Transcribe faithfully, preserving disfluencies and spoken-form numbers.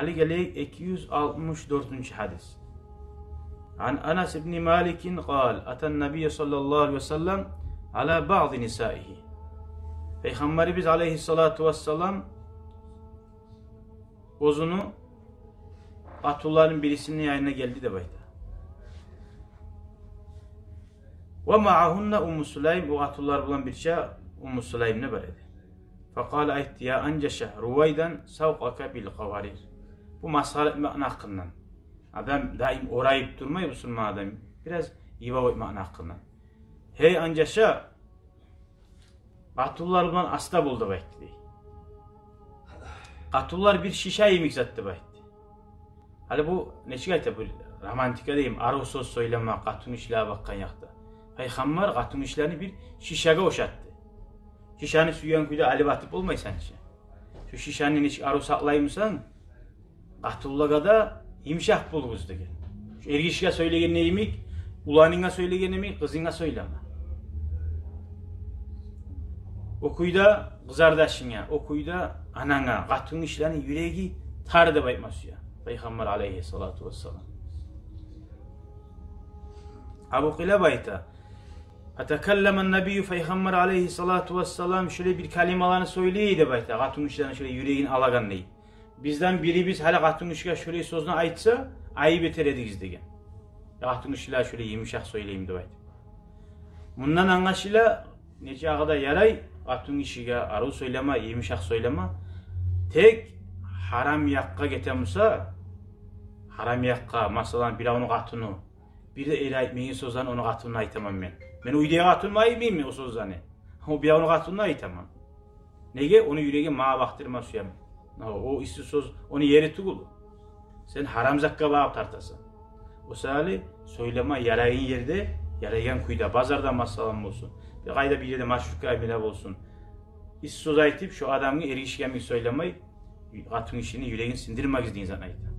Гьали гелейик эки юз алтмыш дёртюнчю гьадис. Ан Анас ибни Маликин къал: атан набийя саллаллагьу алайгьи ва саллам ала баъди нисаигьи. Пайхаммарыбыз алайгьиссалату вассалам оьзюню къатунларыны бирисини янына гелди деп айта. Ва магьагьунна Умму Сулайм, о къатунлар булан бирче Умму Сулайм да бар эди. Факъала, айтды: я Анжаша, рувайдан савкъака бил къаварир. Бу масхара этмекни гьакъындан. Адам даим орайып турмай, бусурман адам бираз йыбав этмекни гьакъындан. Гьей Анжаша, къатунлар булан аста бол деп айтды дей. Къатунлар бир шиша йимик зат деп айтды. Гьали бу нечик айта, бу романтика дейми, арив сёз сёйлеме къатынгишилеге бакъгъан якъда. Пайхаммар къатынгишилени бир шишагъа ошатды. Шишаны сюйген кюйде алып атып болмайсан чы. Шу шишаны нечик арив сакълаймысан, къатынлагъа да йымышакъ болугъуз деген. Шу эргишиге сёйлегенде йимик, уланынга сёйлегенде йимик, къызынга сёйлеме. О кюйде къызардашынга, о кюйде ананга, къатынгишилени юреги тар деп айтма сюе Пайхаммар алайгьиссалату вассалам. Абу Къилаба айта: фатакаллама набийю, Пайхаммар алайгьиссалату вассалам шолай бир калималаны сёйлей деп айта, къатынгишилени шолай юрегин алагъан дей. Бизден бирибиз гьали къатынгишиге шолай сёзню айтса, айып этер эдигиз деген. Я къатынгишилеге шолай йымышакъ сёйлейми деп айтып. Мундан англашыла, нечакъы да ярай къатынгишиге арив сёйлеме, йымышакъ сёйлеме. Тек гьарам якъгъа гете буса, гьарам якъгъа, масала, биревню къатыны, бир де эри айтмайгъан сёзлени ону къатынына айтаман мен. Мен уьйдеги къатыныма айтмайман мен о сёзлени. О биревню къатынына айтаман. Неге? Ону юреги магъа бакъдырма сюе. О, о исси сёз ону ери тюгюл. Сен гьарам затгъа багъып тартасан. О саялы сёйлеме ярайгъан ерде, ярайгъан кюйде, базарда, масала, болсун, бир къайда, бир ерде, маршрутка, амила болсун, исси сёз айтып, шо адамгъа, эргишиге йимик сёйлемей, къатынгишини юрегин сындырмагъыз деген затны айта.